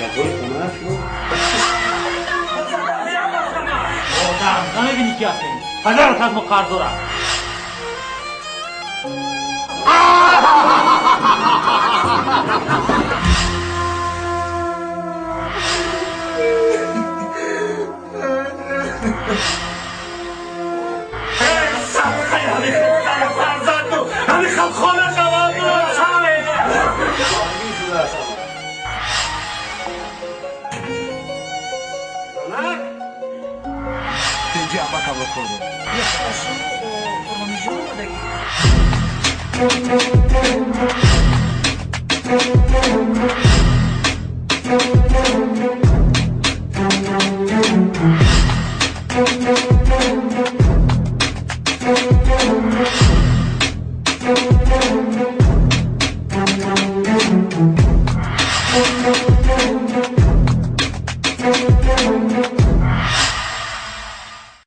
Ягои хона шуд. Одам, намебинӣ ки ҳастем? Падарат аз мо қарз дорад. Thank you.